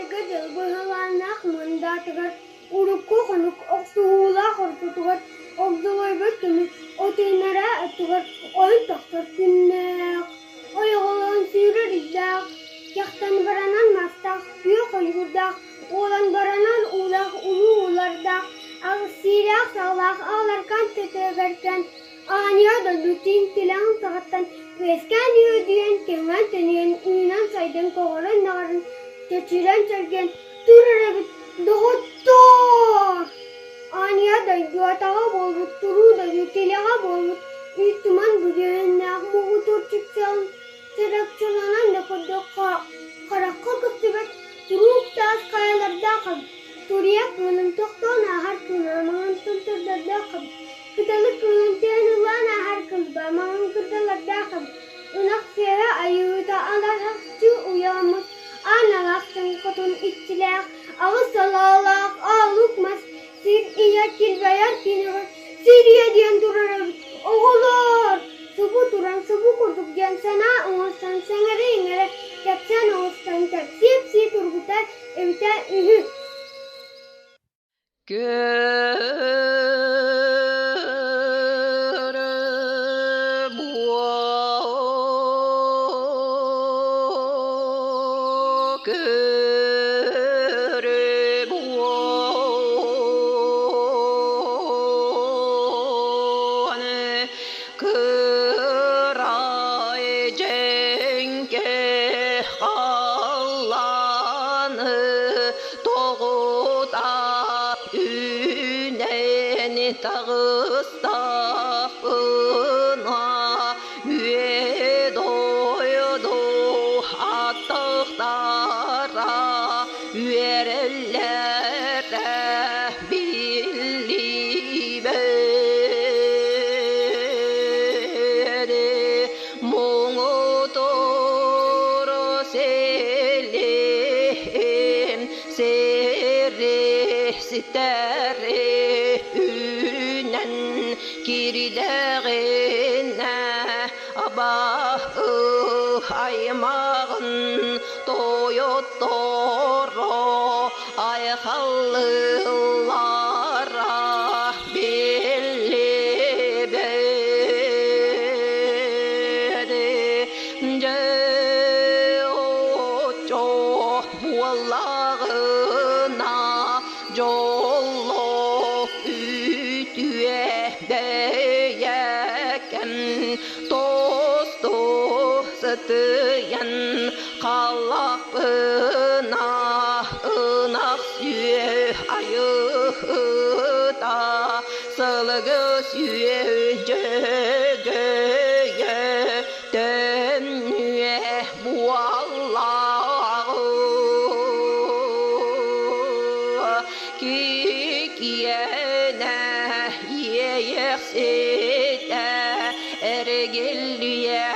Этэргэ дылы быһылааннаах мындаатыгар, урукку хонук охсуһуулаах ортотугар огдолуйбут көмүс отуйнара өттүгэр ойон тахсар күннээх, ойоҕолоон сүүрэр ыйдаах, кэхтэн баранан мастаах күөх ойуурдаах, уолан баранан уулаах улуу уулардаах, аҕыс сиилээх саҕалаах ааларкаан төтөбөркөн Аанньа дойду тиҥ-тилэҕин саҕаттан үөскээн үөдүйэн, кэҥээн-тэнийэн, үүнэн-сайдан көҕөрөн-наҕаран, чэчирэн-чэлгийэн турар эбит, доҕоттоор! Аанньа дойду атаҕа буолбут, туруу дойду тилэҕэ буолбут, үүт-туман бүрүөһүннээх муҥутуур чыпчаал чарапчыланан да көрдөххө, харахха көстүбэт туруук таас хайалардаах эбит, туруйа кыылын тохтоон ааһар кыыла маҥан томтордордоох эбит, Кыталык кыылын түһэн ыллаан ааһар кылба маҥан кырдалардаах эбит, ынах сүөһэ айыыта алаһахчы уйаламмыт аан алаастан хотун иччилээх, аҕыс салаалаах аалык мас сир ийэ килбэйэр киинэҕэ сир ийэ диэн турар эбит. Оҕолоор, субу туран субу курдук диэн санаа оҥостон сэҥэрэ-иҥэрэ кэпсээн оҥостон кэпсии-кэпсии турбута эбитэ үһү. Көрө-буо көрө-буон кырай дьэҥкэ халлааны тоҕута үүнэн таҕыстахпына үө-дойду аттахтара үөрэллэрэ биллибэт Муҥутуур сэлиэм сири ситэри үүнэн киирдэҕинэ абааһы аймаҕын тойотторо айхаллыыллара биллибэт. Дьэ, оччо буоллаҕына дьоллоох үтүө бэйэкэм тосту сытыйан Халлааппына ынах сүө айыыта, сылгы сүө дьөгөйө төннүө буоллаҕы. Кикиэнэ иэйэхситэ эргиллиэ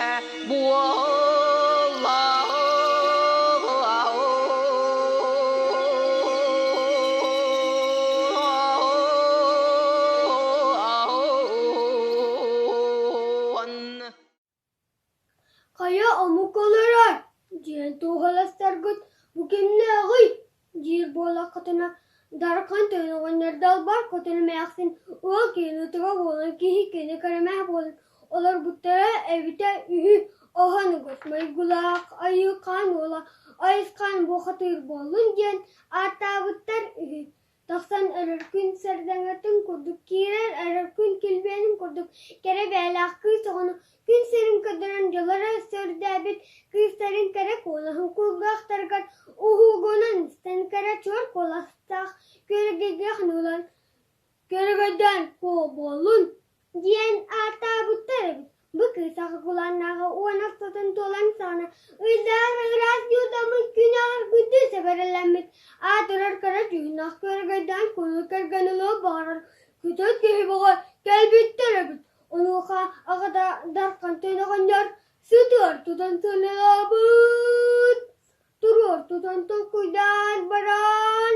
Хайа омук олорор диэн туоһуластаргыт бу кимнээҕий диир буоллаххытына, Дархан тойон оҕонньор далбар хотун эмээхсин ыал киһини ытыга буолан киһи кини кэрэмээх буолан олорбуттара эбитэ үһү. Оһон угус майгылаах Айыы-хаан уола Айысхаан буохатыыр буоллун диэн ааттаабыттар үһү. Тахсан эрэр күн сардаҥатын курдук, киирэр эрэр күн килбиэнин курдук кэрэ бэйэлээх кыыс оҕону күн сирин көрдөрөн дьолоро өссө үрдээбит кыыстарын кэрэ куолаһын кулгаахтарыгар уһугунан истэн кэрэ чуор куоластаах күөрэгэйгэ хонуулан Көрөгөйдөөн куо буоллун диэн ааттаабыттар эбит. Бу кыыс аҕа уон ортотун туолан саҕана ыйдаах ыраас дьуутаммыт күн аҕар күндү сэбэрэлэммит аатырар кыра дьүһүннээх көрөгөйдөөн кулу кэргэн ылыа баҕарар күтэр киһи бөҕө кэлбиттэр эбит. Онуоха аҕата Дархан оҕонньор сытыар тутан сыаналаабыт. Туруор тутан толкуйдаан баран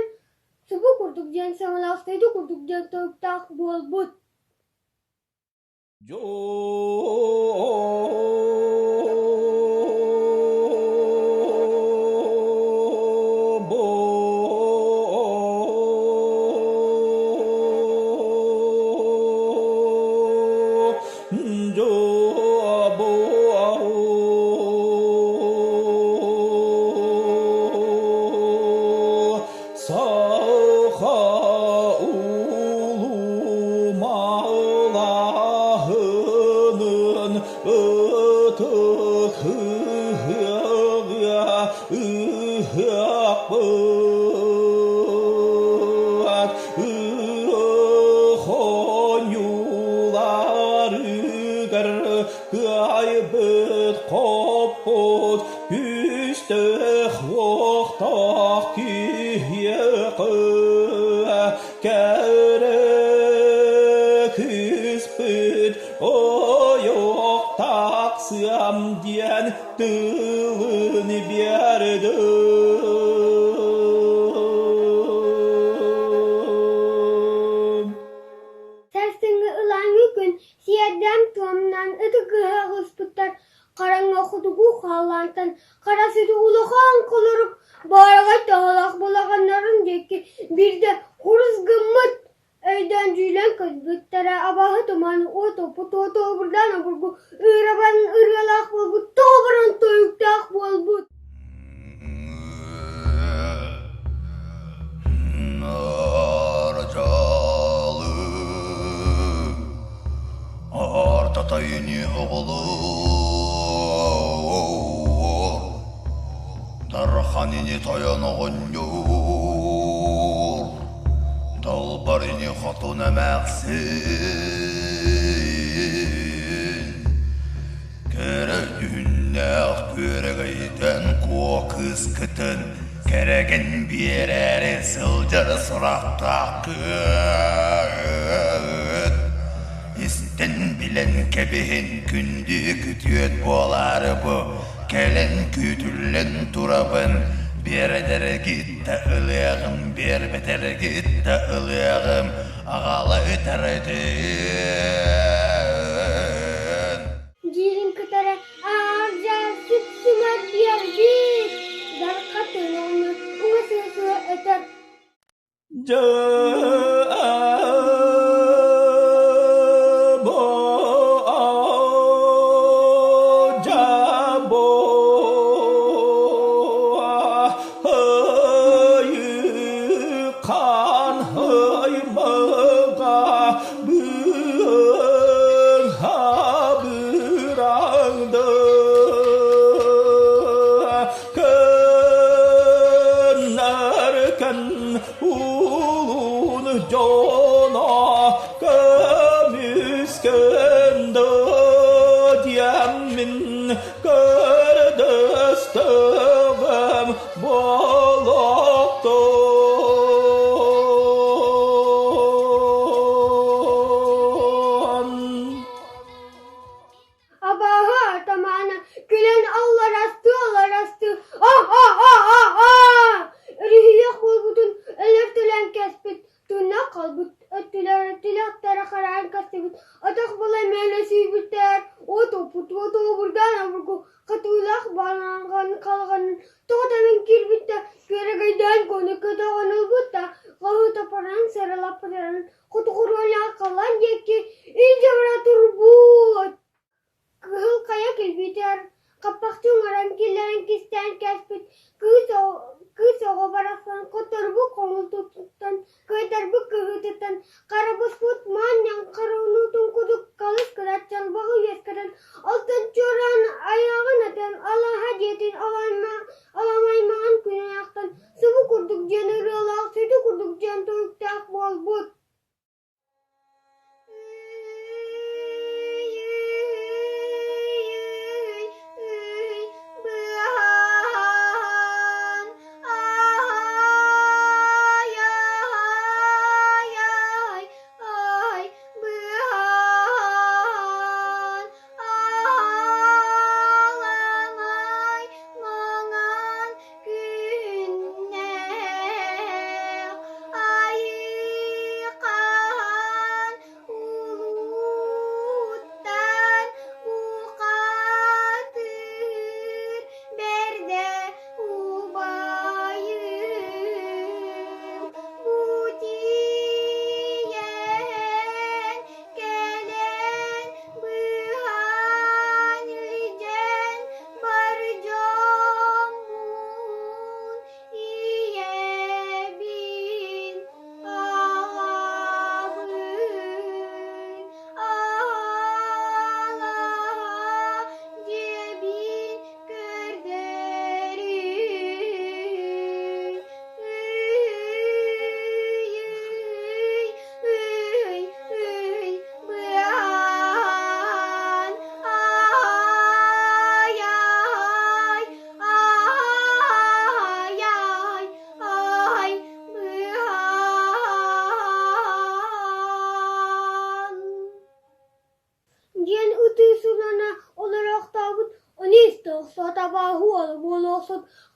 Субу курдук диэн саҥалаах сайды курдук диэн торуктаах буолбут. Дьоо Күүстээх уохтаах киһиэхэ кэрэ кыыспыт ойох тахсыам диэн тылын биэрдим. Сарсыҥҥы ылааҥы күн сиэрдээн-туомнаан ытык ыһыах ыспыттар хараҥа хотугу халлаантан хара сүтү улахан холорук баараҕай таһалаах балаҕаннарын диэки биирдэ курус гыммыт өйдөөн дьүүлэн көрбүттэрэ абааһы туман уот оппут уоту обурдаан обургу ыырабан ырыалаах буолбут тоҕо баран тойуктаах буолбут. Ортотойуну оҕолоор, Дархан ини тойон оҕонньор, Далбар ини хотун эмээхсин, Кэрэ дьүһүннээх күөрэгэйтэн куо кыыскытын кэрэгин биэрээри сылдьар сурахтааххыт. Истэн билэн кэбиһин күндү күтүөт буолаары бу кэлэн күүтүллэн турабын биэрдэргит да ылыаҕым биэрбэтэргит да ылыаҕым аҕала ытарытын. Диирин кытары аардьаа сүпсүмэр биэрбит Дарха тыҥаҥы уҥа сыа-сыа этэр. Дьэ Улун дьоно көмүскэнде диэммин көрдөстөҕүм болоттон. Абааһы атамаана күлэн алларастыы-алларастыы «А-а-а-а-а!» Өрүһүйүөх буолбутун өлөр-төлөн кэспит, тыыннаах хаалбыт өттүлэрэ тилэхтэрэ хараан көстүбүт, атах балай мэлэ сүүрбүттэр, уот оппут уоту обурдаан обургу хатыылаах балаҕан халҕанын тоҕо тэбэн киирбит да, күөрэгэйдээн куону көтөҕөн ылбыт да, хаһыытаппытынан сыралаппытынан хотугуруолаах халлаан диэки илдьэ бара турбут. Кыһыл хайа килбиитигэр хаппахчы оҥорон киллэрэн кистээн кээспит кыыс кыыс оҕо барахсан хотторбут хомолтотуттан, кыайтарбыт кыһыытыттан хара буспут маан ньаҥхар унуутун курдук халыс кыра чалбаҕы үөскэтэн алтан чуораан айаҕын атан алаһа дьиэтин аламай маҥан күнүн ахтан субу курдук диэн ырыалаах, сүдү курдук диэн туруктаах буолбут.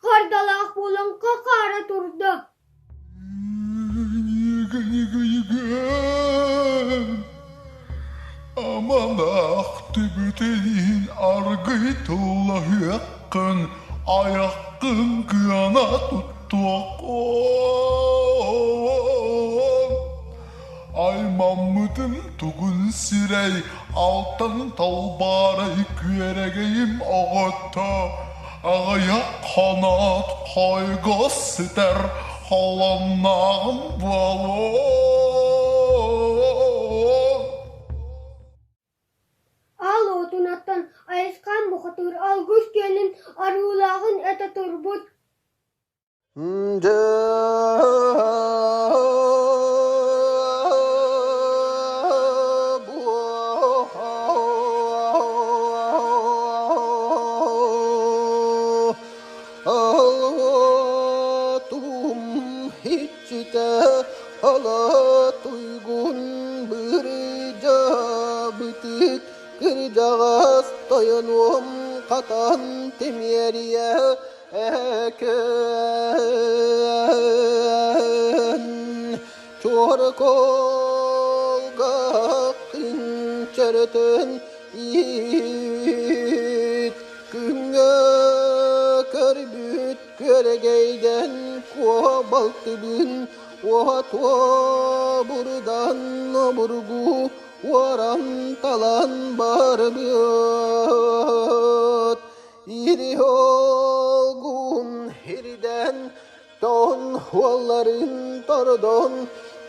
Хардалаах буолан хахаара турда. Амалаах түбүтүн иһин аргый тыллаһыаххын, айаххын кыана туттуоххун. Аймаммытым тугун сирэй, алтан талбаарай күөрэгэйим оҕото, аҕыйах хоноот хойгос сытар холоннооҕум буолуо. Аал уотун аттан Айысхаан бухатыыр алгыс күөнүн арыылааҕын этэ турбут. Кырдьаҕас тойонуом хатан тимиэрийэ Экэн чуорколга кынчарытын иит күҥҥэ көрбүт күөрэгэйдэн куобалтыбын уотуо бурдан обургу уоран талан барбыт Ириолгун ирдэн, тоон уолларын тордон,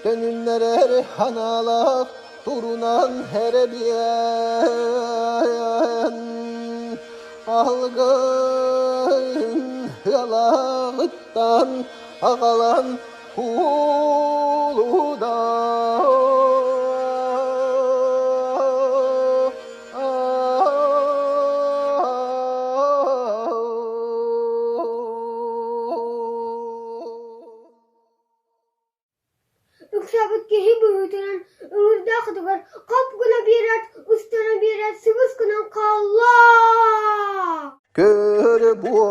төнүннэрэр ханаалаах турунан эрэбиэн. Алгын ыалаҕыттан аҕалан куулуда. Ыксаабыт киһи быһыытынан ыҥырдаах ытыгар хап гына биэрээт, устана биэрээт сыбыс гынан хаалла. Көр буо,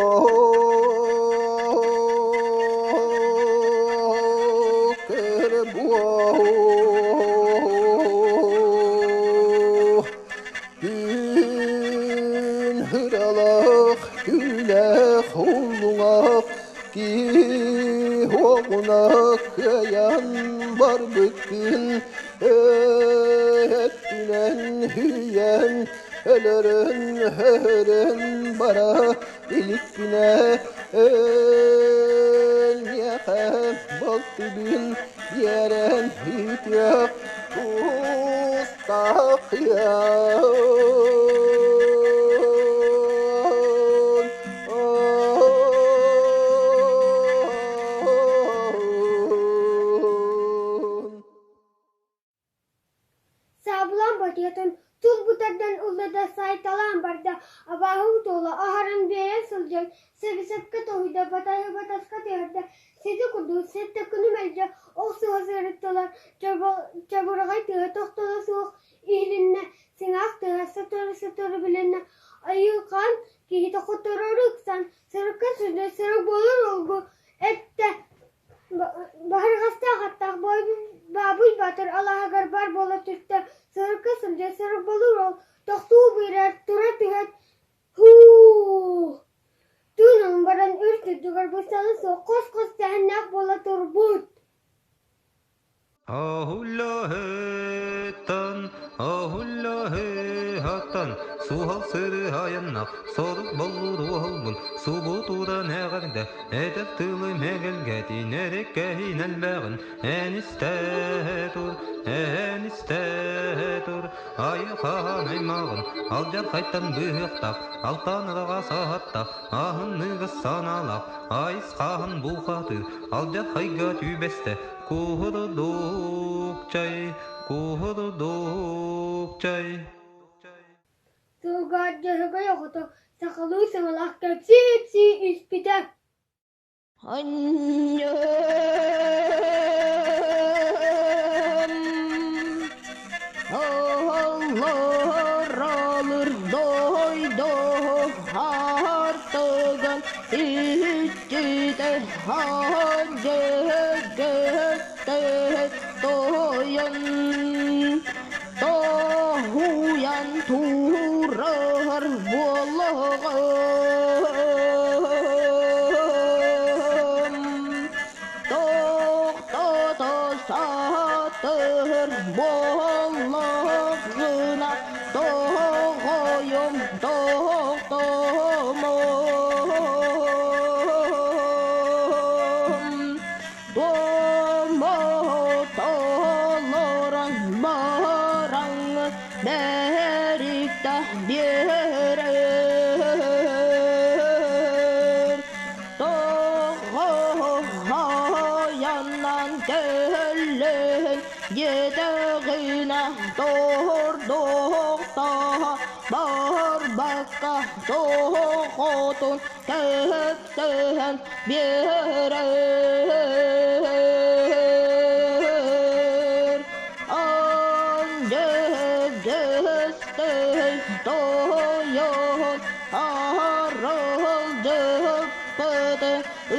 көр буо, Күн ыралаах, күлэх уллуҥах, киһи оҕуна кыайан барбыккын, өттүнэн үүйэн, өлөрөн, өһөрөн бара иликкинэ, өлүөхэ балтыбын биэрэн үтүөх тустаахыан. Саабылаан батыйатын тулбу тардан ылла да саайталаан барда, абааһы утуола аһаран биэрэн сылдьан сэбисэпкэ тоһуйда, батаһы батаска түһэрдэ, сити курдук сэттэ күнү мэлдьи охсуһа сырыттылар, чабырҕай тыаһа тохтоло суох иһилиннэ, сыҥаах тыаһа сотору-сотору билиннэ, айыы-хаан киһитэ хотторору ыксаан, сырыкка сүрдэ сырык буолар уолгу эттэ Баһырҕастаах аттаах Баабый Баатыр алааһыгар баар буола түстэ, сырыкка сылдьар сырык-болуур уол тохтуу биэрэр, тура түһээт «Һуу!» Тыынан баран үрт үрдүгэр быстала суох хос-хос тэһэннээх буола турбут. Оһуллаһыттан, оһуллаһыттан, суһал сырыһайаннах, сорук боллур уоһулбун, субутууран эҕэрдэ, этэр тылым эгэлгэтин, эриккэһин элбэҕин, эн истэ тур, эн истэ тур, айы-хаан аймаҕын, алдьархайтан быыһыахтаах, алтан араҕас аһаттаах, аһыныгас санаалаах, айысхаан булхатыыр, алдьархайга түбэстэ, Куһурдук чай, куһурдук чай. Сылгыһыт Дьөһөгөй оҕото сахалыы саҥалаах кэпсии-ипсии испитэ. Анньым оһоллор алыр дойду хартыган Дьөгүөстэ тойон тоһуйан турар буоллаҕым, тохтото сатыыр буоллаххына тоҕойум тохтомом. Туомотолорон бараҥ бэрикта биэрэр, тоҕоһойонон кэллин диэтэҕинэ тордохто барбакка тоҕотун кэпсээн биэрэр. Андегестэй тойон арылдьыппыт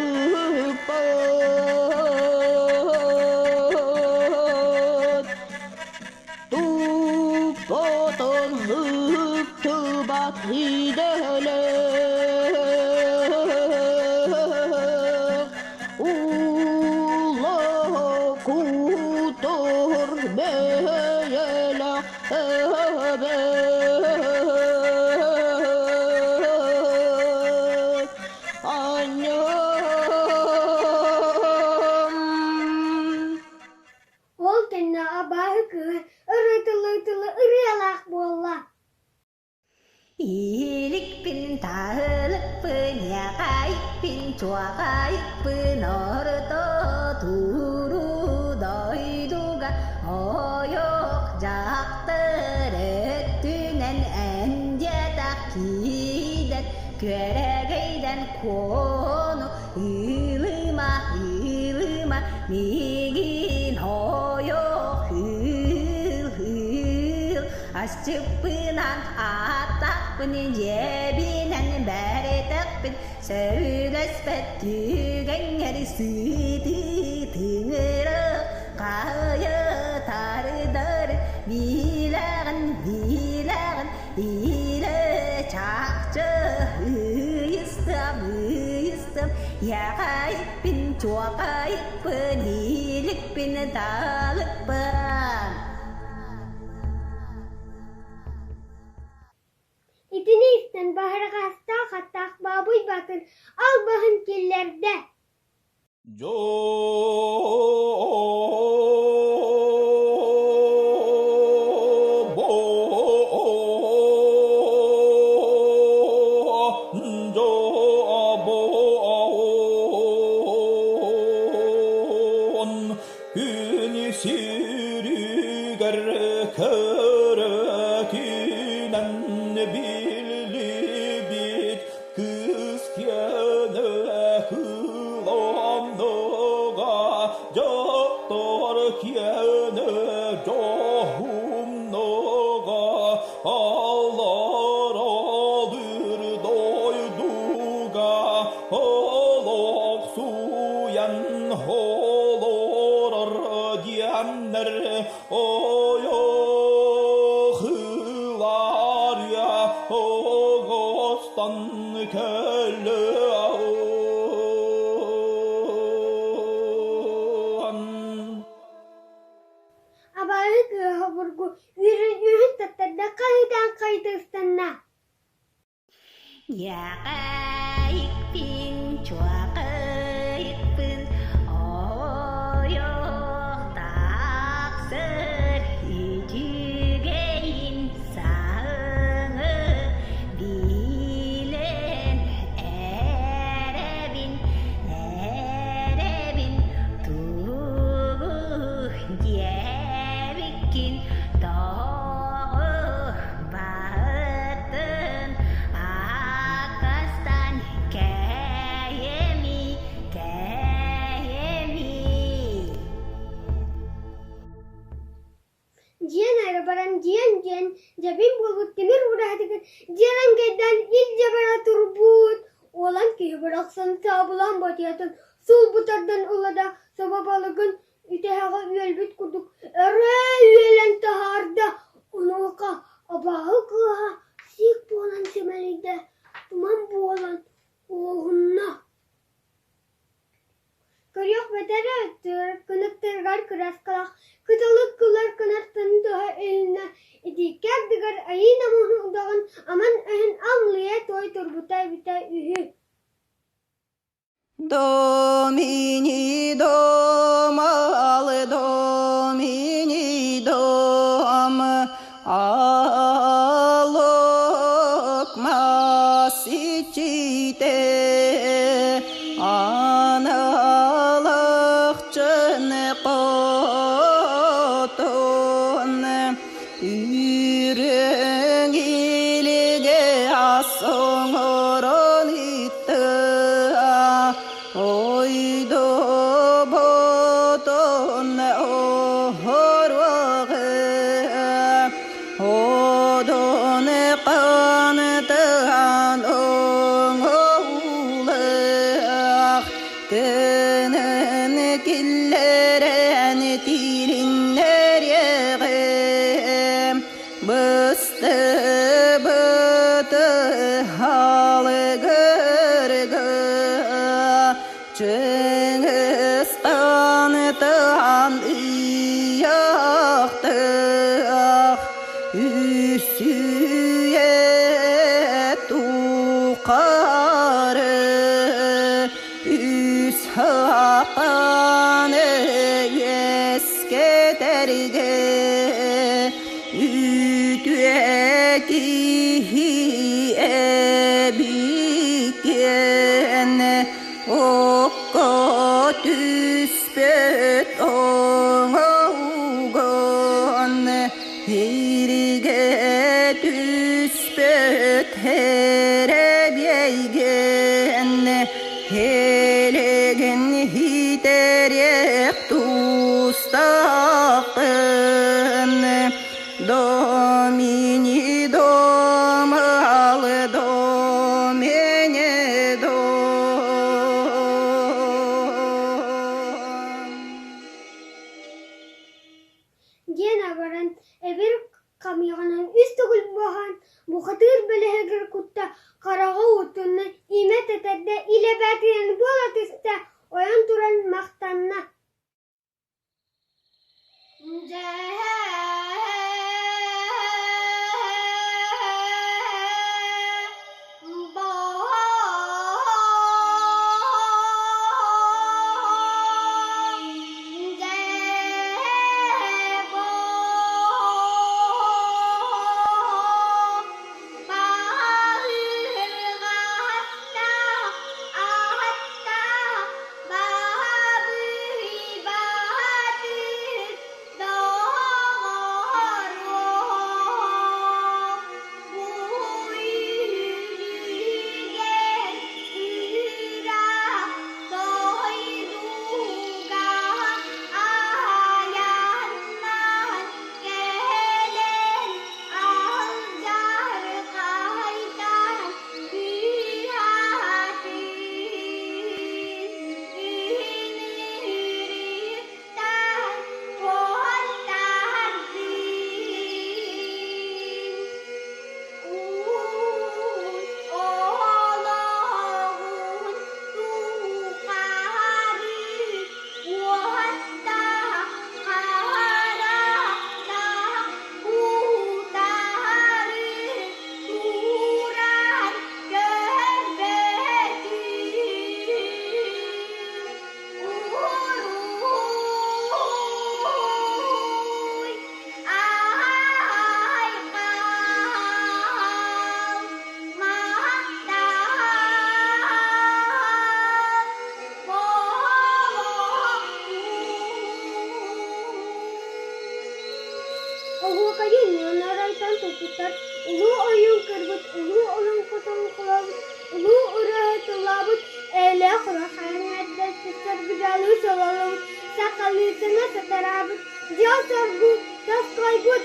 ыыппыт туппутун ыыптыбат идэлээх улуу кутур бэйэлээх эбээт анньым. Ол кэннэ абааһы кыыһа ырытылы-ытылы ырыалаах буолла. Ииликпин, таһылыкпын, яҕайыкпын, чуоҕайыкпын орто туруу дойдуга ойох дьахтар өттүнэн эн диэтэх киидэн күөрэгэйдэн куону ыылыма, ыылыма миигин ойох ыыл, ыыл Асчыппынан ааттаахпын, дьиэбинэн бэритэхпин, сөбүлэспэт түгэҥҥэр сытыы тыҥырах хайа тардар билэҕин, билэҕин, илэ чахчы ыйыстым, ыйыстым, яҕайыппын, чуоҕайыппын, иликпин, талыкпын. Итини истэн баһырҕастаах аттаах Баабый Баатыр албаһын киллэрдэ. Дьобон күн сиригэр көрөтүнэн биллибит кыыс киэнэ кыланныга дьахтар киэнэ дьоһуннуга алларалыыр дойдуга олохсуйан олорор диэннэр ойохыларга оҕостон кэлэн. Абааһы кыыһа обургу үөрэн үөһүн таттарда хаһыытаан хайыта ыстанна. Яҕайыкпын, чуоҕайыкпын, ойох тахсар үчүгэйин саҥа билэн эрэбин, эрэбин тугу диэбиккин тоҕо баһыттын акастан кэйэмий. батыйатын сулбу тардан ылла да собо балыгын үтэһэҕэ үөлбүт курдук өрө үөлэн таһаарда. Онуоха абааһы кыыһа сиик буолан симэлийдэ, туман буолан уоһунна. Көрүөх бэтэрээ өттүгэр кынаттарыгар кырааскалаах кыталык кылар кынаттарын туһа илиннэ, итииккэ ардыгар айыы намыһын удаҕын аман өһүн аҥлыйа туой турбута эбитэ үһү. Домини дом, ал домини дом, алок масичите, аналахчын котон, үрүҥ илигэ ас оҥорон ыытта, ойдоботон оһоруоҕы, одон қантыан оҥоулах, тынын киллэрэн тилиннэриэҕим, быстыбыт халыгырга Чыҥыс Хаан ыйаахтаах үс үйэ тухары үс хааны үөскэтэргэ үтүө киһи эбиккин окко түспүт оҥоһугун иригэ түспүт эрэбиэйгин Илигин итэриэх тустаахпын Домини дом алы домини дом. Диэн абаран эбир хамыйаҕынан үс төгүл буһан, бухатыыр бэлэһигэр кутта, хараҕа уутунна, имэ тэтэрдэ, илэ бээтинэн буола түстэ, ойон туран махтанна. Оһуокайы ньыанарайтан туппуттар, улуу ойуун кырбыт, улуу олоҥхотун холообут, улуу ырыаһыт тыллаабыт, эйэлээх улахан эрдэспиттэр быдьалыы сололообут, сахалыы саҥа сатараабыт, дьол-соргу тосхойбут.